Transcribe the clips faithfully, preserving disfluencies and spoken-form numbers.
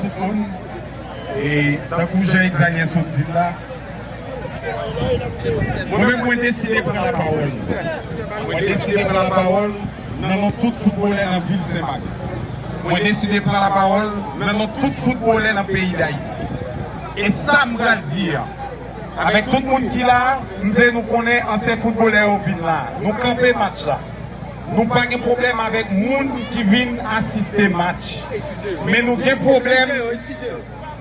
Tout moun, e tankou jan Exanyen sot di l la, mwen menm mwen deside pran lapawòl. Mwen deside pran lapawòl nan non tout foutbolè nan vil Senmak. Mwen deside pran lapawòl nan non tout foutbolè nan peyi Dayiti. E sa m pral di a, avèk tout moun ki la, m vle nou konnen ansyen foutbolè yo vin la. Nou kanpe match la. Nou pa gen pwoblèm avèk moun ki vin asiste match. Men nou gen pwoblèm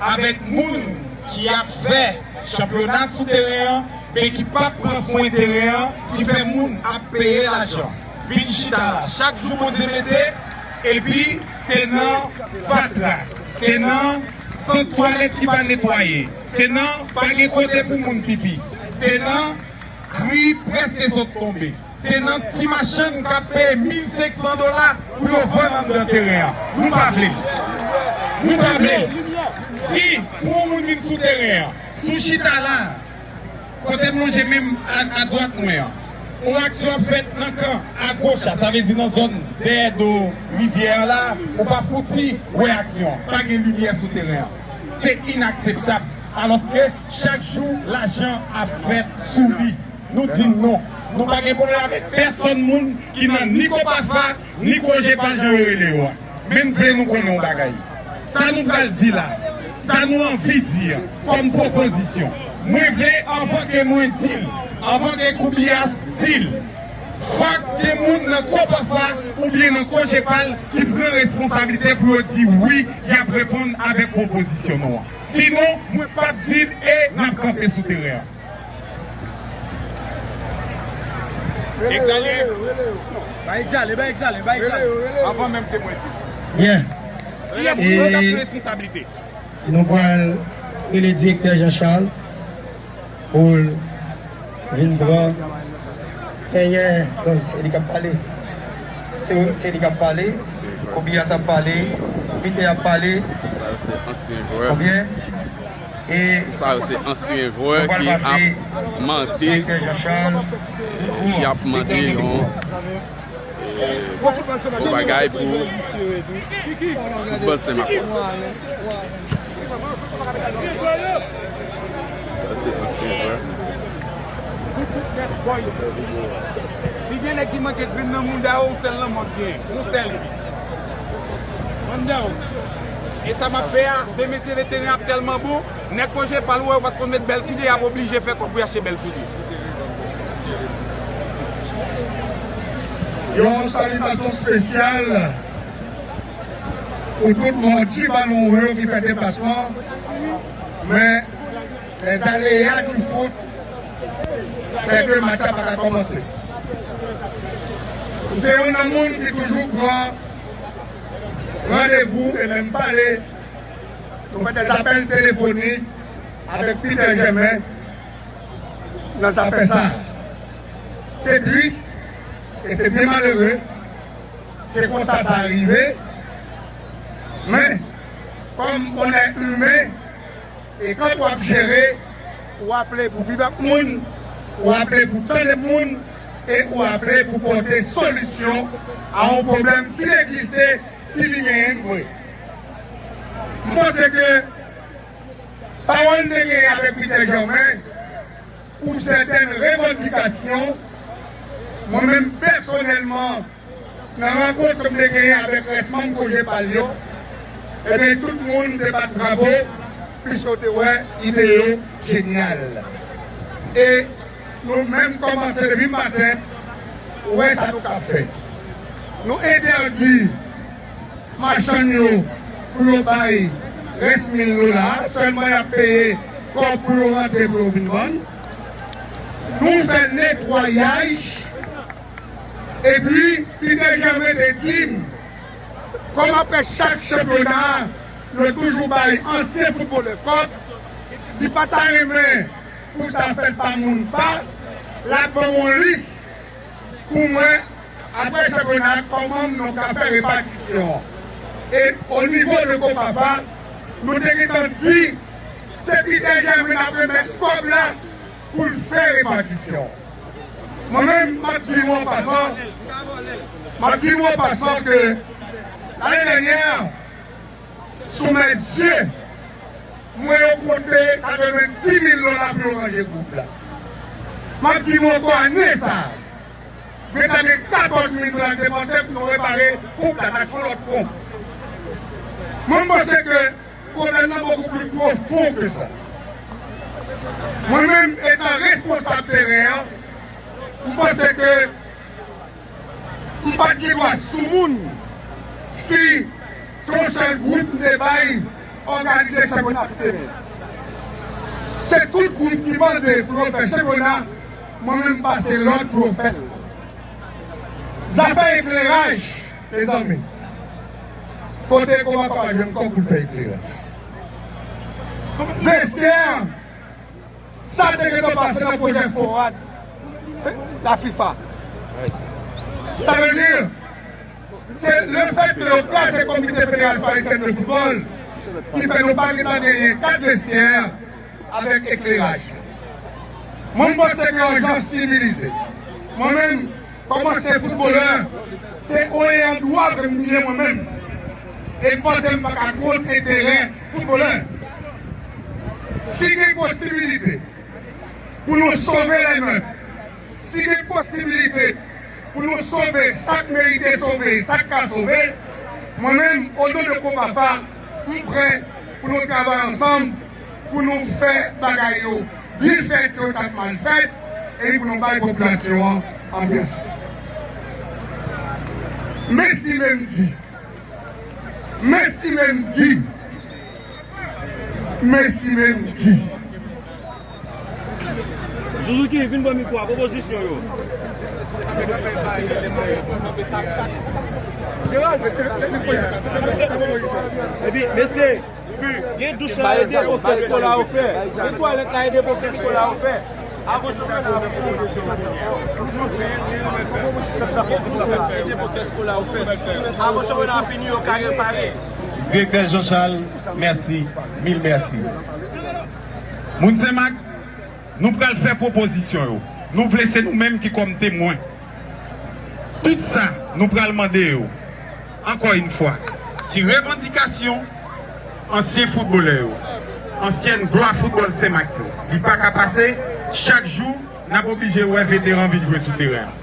avèk moun ki ap fè chanpyona sou teren an, men ki p ap pran swen teren an, ki fè moun ap peye lajan. Vin chita la, chak jou Bondye mete, epi se nan fatra, se nan sant twalèt ki pa netwaye, se nan pa gen kote pou moun pipi, se nan kri prèske sot tonbe. Se nan ti machann k ap peye mil senk san dola pou yo vann anndan teren an. Nou pa vle l. Nou pa vle l. Si pou yon moun vin sou teren an, si w chita la, kote m lonje men m a, adwat mwen an, yon aksyon ap fèt nan kan agoch la, sa vle di nan zòn dèyè do rivyè an la, ou pa fouti wè aksyon an. Pa gen limyè sou teren an. Se inakseptab. Alòske chak jou, lajan ap fèt sou li. Nou di non. Nou pa gen pwoblèm avèk pèsòn moun ki nan ni Kopafa, ni Kojepal jan yo rele yo a. Men m vle nou konnen yon bagay. Sa nou pral di la, sa nou anvi di a, kòm pwopozisyon, mwen vle, anvan ke mwen di l, anvan ke Koubiyas di l, fòk gen moun nan Kopafa oubyen nan Kojepal ki pran responsablite pou yo di wi, y ap reponn avèk pwopozisyon nou an. Sinon, mwen p ap di l e n ap kanpe sou teren an. Exalye. Ba Exalye, ba Exalye, ba Exalye. Anvan menm ke mwen di. Byen. Kiyès ki ap pran responsablite? Nou pral rele direktè Jean Charles pou l vin pran. Genyen, bon, se li k ap pale. Se, se li k ap pale. Koubiyas ap pale. Pite ap pale. Sa yo se ansyen jwè. Konbyen? E sa yo se ansyen jwè ki ap mande, ki ap mande yon, e, yon bagay pou foutbòl Senmak. Sa se ansyen jwè. Si gen nèg ki manke grenn nan mouda w, yon sèl lanmò w gen, yon sèl vi. One down. E sa m ap fè a, men mesye, le teren ap tèlman bon, nèg Kojepal wè yo pa t konn met bèl sou li, y ap oblije fè kòb pou y achte bèl sou li. Yon salitasyon espesyal pou tout mòdi balon wo yo ki fè deplasman, men les aléas du foot fè ke match la pa ka kòmanse. M se youn nan moun ki toujou pran randevou e menm pale, nou fè des appels téléphoniques avèk Peter Germain nan zafè sa. Se tris e se byen malere. Se konsa sa rive. Men, kòm on est humain, e kan w ap jere, ou aple pou viv ak moun, ou aple pou tande moun, e ou aple pou pote solisyon a yon pwoblèm, si l egziste, si li genyen vre. M panse ke pawòl m te genyen avèk Peter Germain, pou sètèn revandikasyon, mwen menm pèsonèlman, nan rankont ke m te genyen avèk rès manm Kojepal yo, ebyen, tout moun te bat bravo, piske yo te wè ide yo jenyal. E nou menm kòmanse depi maten, wè sa nou ka fè. Nou entèdi machann yo pou yo bay rès mil dola, sèlman y ap peye kòb pou yo rantre pou yo vin vann. Nou fè netwayaj, epi Peter Germain te di m, kòm apre chak chanpyona, yo toujou bay ansyen foutbolè kòb, li pa ta renmen pou sa fèt pa moun pa, l ap ban m yon lis pou mwen, apre chanpyona, kòman nou ka fè repatisyon. E o nivo de Kopafa, nou te gentan di, se Peter Germain ap remèt kòb la pou l fè repatisyon. Mwen menm, m ap di nou an pasan, m ap di nou an pasan ke lane dènyè, Sou mèt zye mwen, yo konte katrevendimil dola pou yo ranje gwoup la. M ap di nou ankò, ane sa a, gentan gen katòz mil dola k depanse pou nou repare gwoup la, n achte yon lòt pon. Mwen, m panse ke pwoblèm nan bokou pli pwofon ke sa. Mwen menm, etan responsab teren an, m panse ke m pa t gen dwa sou moun si se yon sèl gwoup m te bay òganize chanpyona sou teren. Se tout gwoup ki mande pou yo fè chanpyona, mwen menm m pase lòd pou yo fè l. Zafè ekleraj, mezanmi, kote Kopafa pa jwenn kòb pou l fè ekleraj? Vestyè, sa te gentan pase nan pwojè Forward la fifa. Sa vle di, se lefèt ke yo kraze Komite Federasyon Ayisyèn de Foutbòl ki fè nou pa gentan genyen kat vestyè avèk ekleraj. Mwen, m panse ke yon jan sivilize. Mwen menm, kòm ansyen foutbolè, se yon eyan dwa ke m ye mwen menm. E m panse m pa ka kont enterè foutbolè. Si gen posibilite pou nou sove lè mèt, si gen posibilite pou nou sove sa k merite sove, sa k ka sove, mwen menm, o non de Kopafa, m prè pou nou travay ansanm, pou nou fè bagay yo byen fèt, si yo t ap mal fèt, epi pou nou bay popilasyon an anbyans. Men si men m di, men si men m di, men si men m di. Suzuki, vin pran mikwo a, pwopozisyon yo. Epi, mesye, gen douch la, e de pòkès kola ofè. Gen twalèt la, e de pòkès kola ofè. Avan chanpyona a fini, e de pòkès kola ofè. Avan chanpyona a fini, yo ka repare. Direktè Jean Charles, mèsi, mil mèsi. Moun Senmak, nou pral fè pwopozisyon yo. Nou vle se nou menm ki kòm temwen. Tout sa nou pral mande yo, ankò yon fwa, si revandikasyon ansyen foutbolè yo, ansyèn glwa foutbòl Senmak yo, li pa ka pase, chak jou n ap oblije wè veteran vin jwe sou teren an.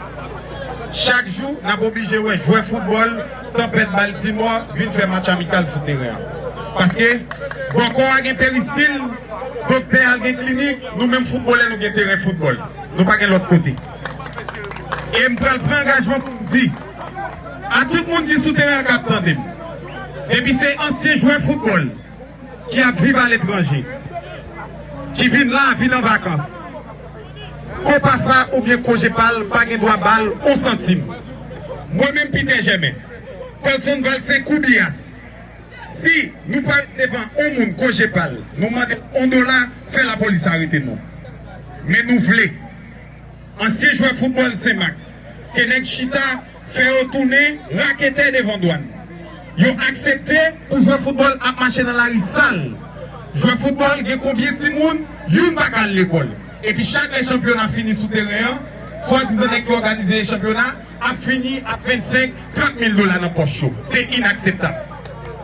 Chak jou n ap oblije wè jwè foutbòl Tanpèt Baltimore vin fè match amikal sou teren an. Paske bò kò a gen peristil, doktè a gen klinik, nou menm foutbolè nou gen teren foutbòl. Nou pa gen lòt kote. E m pral pran angajman pou m di a tout moun ki sou teren an k ap tande m, depi se ansyen jwè foutbòl ki ap viv aletranje, ki vin la, vin an vakans, Kopafa oubyen Kojepal pa gen dwa ba l on santim. Mwen menm Peter Germain, Telson Valcin Cubillas, si nou parèt devan on moun Kojepal, nou mande on dola, fè lapolis arete nou. Men nou vle ansyen jwè foutbòl Senmak, ke nèg chita fè yo tounen raketè devan dwàn. Yo aksepte pou jwè foutbòl ap mache nan lari sal. Jwè foutbòl gen konbyen timoun, youn pa ka al lekòl. Epi chak lè chanpyona fini sou teren an, swadizan nèg ki òganize chanpyona ap fini ak vennsenk, trant mil dola nan pòch yo. Se inakseptab.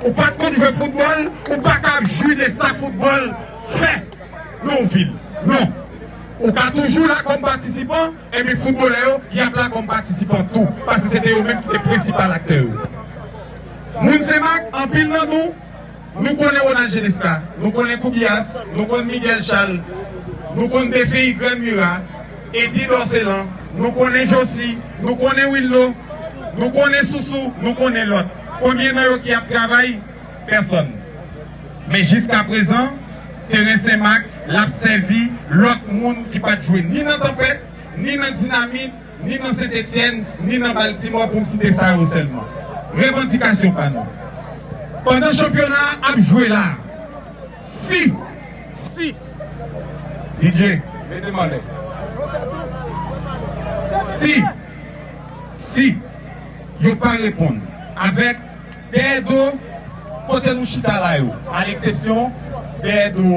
Ou pa t konn jwe foutbòl, ou pa ka ap jwi de sa foutbòl fè nan yon vil. Non. Ou ka toujou la kòm patisipan, epi foutbolè yo, y ap la kòm patisipan tou. Paske se te yo menm ki te prensipal aktè yo. Moun Senmak, anpil nan nou, nou konnen Ronald Genesca, nou konnen Cubillas, nou konnen Miguel Charles, nou konnen Defeyi Granmira, Eddy Dorcelan, nou konnen Jocy, nou konnen Willo, nou konnen Sousou, nou konnen lòt. Konbyen nan yo ki ap travay? Pèsòn. Men jiskaprezan, teren Senmak, l ap sèvi lòt moun ki pa t jwe ni nan Tanpèt, ni nan Dinamit, ni nan Sent Etyèn, ni nan Baltimore, pou m site sa yo sèlman. Revandikasyon pa nou. Pandan chanpyona a ap jwe la, si, si, D J, mete m anlè. Si, si yo pa reponn avèk dèyè do kote nou chita la yo, a leksepsyon dèyè do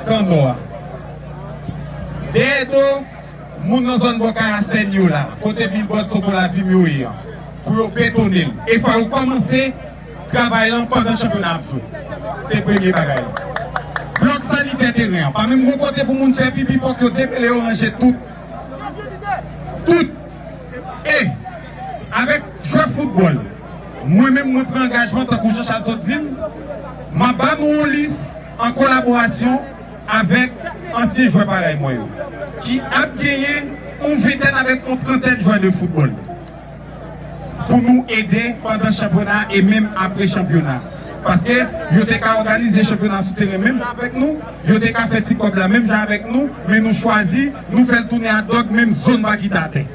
kan nò a, dèyè do moun nan zòn Bòkayasèn yo la, kote Billboard Sokola Vim yo ye an, pou yo betone l. E fò yo kòmanse travay lan pandan chanpyona ap jwe. Se premye bagay lan. Blòk sanitè teren an. Pa menm gon kote pou moun fè pipi, fòk yo demele yo ranje tout. Tout. E, avèk jwè foutbòl, mwen menm mwen pran angajman tankou Jean Charles sot di m, m ap ba nou yon lis an kolaborasyon avèk ansyen jwè parèy mwen yo, ki ap genyen yon ventèn avèk yon trantèn jwè de foutbòl pou nou ede pandan chanpyona e menm apre chanpyona. Paske yo te ka òganize chanpyona sou teren menm jan avèk nou, yo te ka fè ti kòb la menm jan avèk nou, men nou chwazi, nou fè l tounen adòk, menm zòn pa kite atè.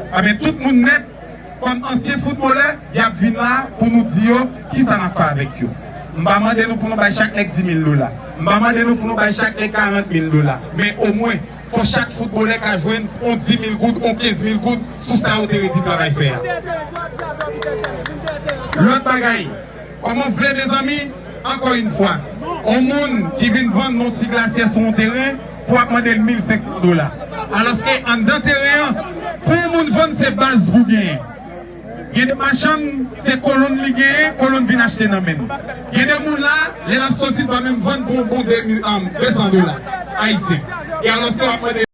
Ebyen, tout moun nèt, kòm ansyen foutbolè, y ap vin la pou nou di yo kisa n ap fè avèk yo. M pa mande nou pou nou bay chak nèg di mil dola. M pa mande nou pou nou bay chak nèg karant mil dola. Men omwen, fò chak foutbolè ka jwenn on di mil goud, on kenz mil goud sou sa yo te redi travay fè a. Lòt bagay, kòman w vle, mezanmi, ankò yon fwa, on moun ki vin vann yon ti glasyè sou yon teren pou ap mande l mil senk san dola. Alòske anndan teren an, pou yon moun vann, se baz pou genyen. Gen de machann, se kolonn li genyen, kolonn vin achte nan men l. Gen de moun la, lè l ap soti, l pa menm vann pou yon bon de mil, um, de san dola ayisyen. E alòske w ap mande